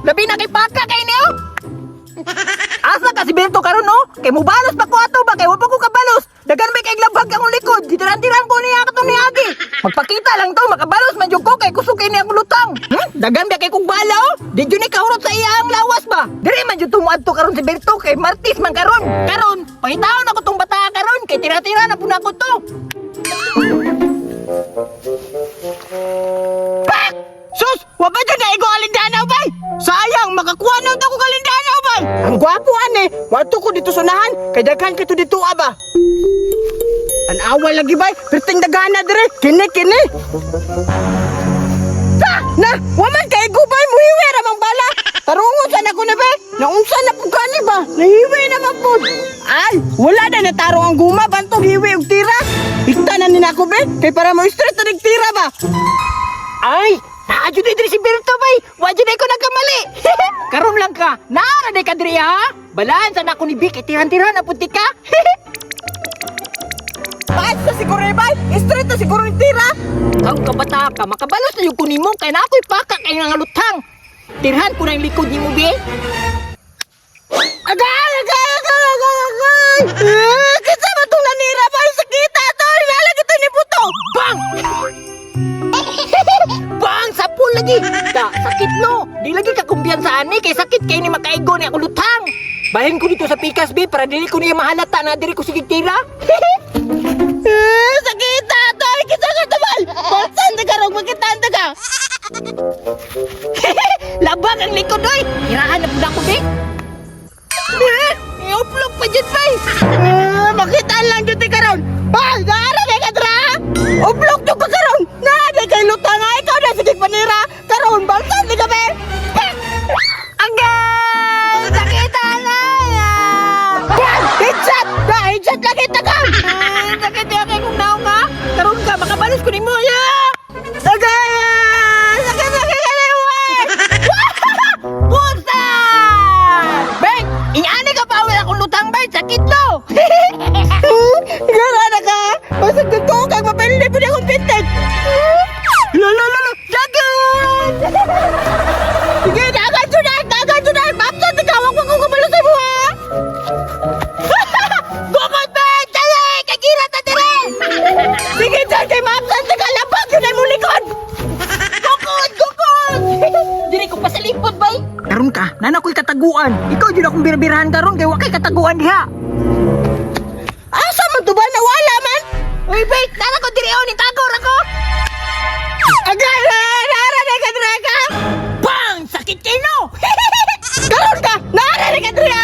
Labi na kay paka kay niyo. Asa ka si Berto karon no? Kay mubalos pa ko ato ba kay wa pa ko kabalos. Dagan may kay labag akong likod. Gitiran-tiran ko niya katong niagi. Magpakita lang to, makabalos man jud ko kay kusog kay niya akong lutang. Dagan ba kay kong bala oh. Di jud ni kahurot sa iya ang lawas ba. Diri man jud tumuadto karon si Berto kay Martis man karon. Karon, pangitaon ako tong bata karon kay tira-tira na pud nako to. Pak! Sus! Wa ba dyan naigo alindanaw bay? Sayang, makakuha na ako kalindanaw bay! Ang gwapo ane, wato ko dito sunahan, kay daghan kito dito aba. An awal lagi bay, perting dagana dire, kini kini. Ta! Na, waman kay bay, muhiwi ra mang bala. Tarungon sa nako na bay, naunsa na pud gani ba? Nahiwi naman pud. Ay, wala na natarong ang guma bantog hiwi og tira. Ikta na ni nako be, kay para mo straight na tira ba. Ay, naa jud diri si Berto bay. Wa jud ko nagkamali. Karon lang ka. Naa ra ka diri ha. Balaan sa nako ni Vic, tiran-tiran na pud ka. Paas na siguro eh, bay. Straight na siguro yung tira. Kang kabata ka, makabalos na yung kunimo kay na ako'y paka kay nga lutang. Tirhan ko na yung likod nimo, be. Agay! Agay! Agay! Agay! Agay! Eh, kinsa man tong nanira bay? Sakita to! Hinala kita ni Buto! Bang! Bang! Sapul lagi! Ta, sakit no! Di lagi ka kumpiyansa ani kay sakit kay ni makaigo ni ako lutang. Bahin ko dito sa pikas, be, para dili ko niya mahalata na diri ko sige tira. Eh, sakita to! Kinsa ka to bay? Balsan ta ka rong makitaan ta ka! Labag ang likod, oy! Tirahan na pud ako, be. Eh, iuplok pa dyan, bay! Eh, makitaan lang dyan karon. Bay! Naara na ka dra! Ublok to ka karon! Naa na kay lutang nga! Ikaw na sige panira! Karon, balsan ta ka bay! Agay! Sakit na! Bang! Headshot! Na, headshot lagi ta ka! Ah, sakit ya kay kung naong ka. Karon ka makabalos ko nimo ya. Agay! Sakit sakit ka na Pusa! Beng, ingani ka pa akong lutang bay, sakit no. Gara na ka! Basag ko kag mapildi po akong pinted! Lo lo lo lo! Dagan! Sige, dagan jud na! Dagan jud na! Mapsan ta ka! Wag ko kabalo sa imo ha! Gumot beng, dali, kagira ta dire. Sige dyan kay mapsan ta ka! Labag yun ay mong likod! Gukod, gukod. Diri ko pasalipod bay. Karon ka, nana ko'y kataguan. Ikaw jud akong birbirahan karon kay wa kay kataguan diha. Asa man to ba? Nawala man! Uy, beng, nana ko diri oh, nitago ra ko. Agay! Nara na ka dira ka! Bang, sakit kay no. Karon ka! Nara na ka dira!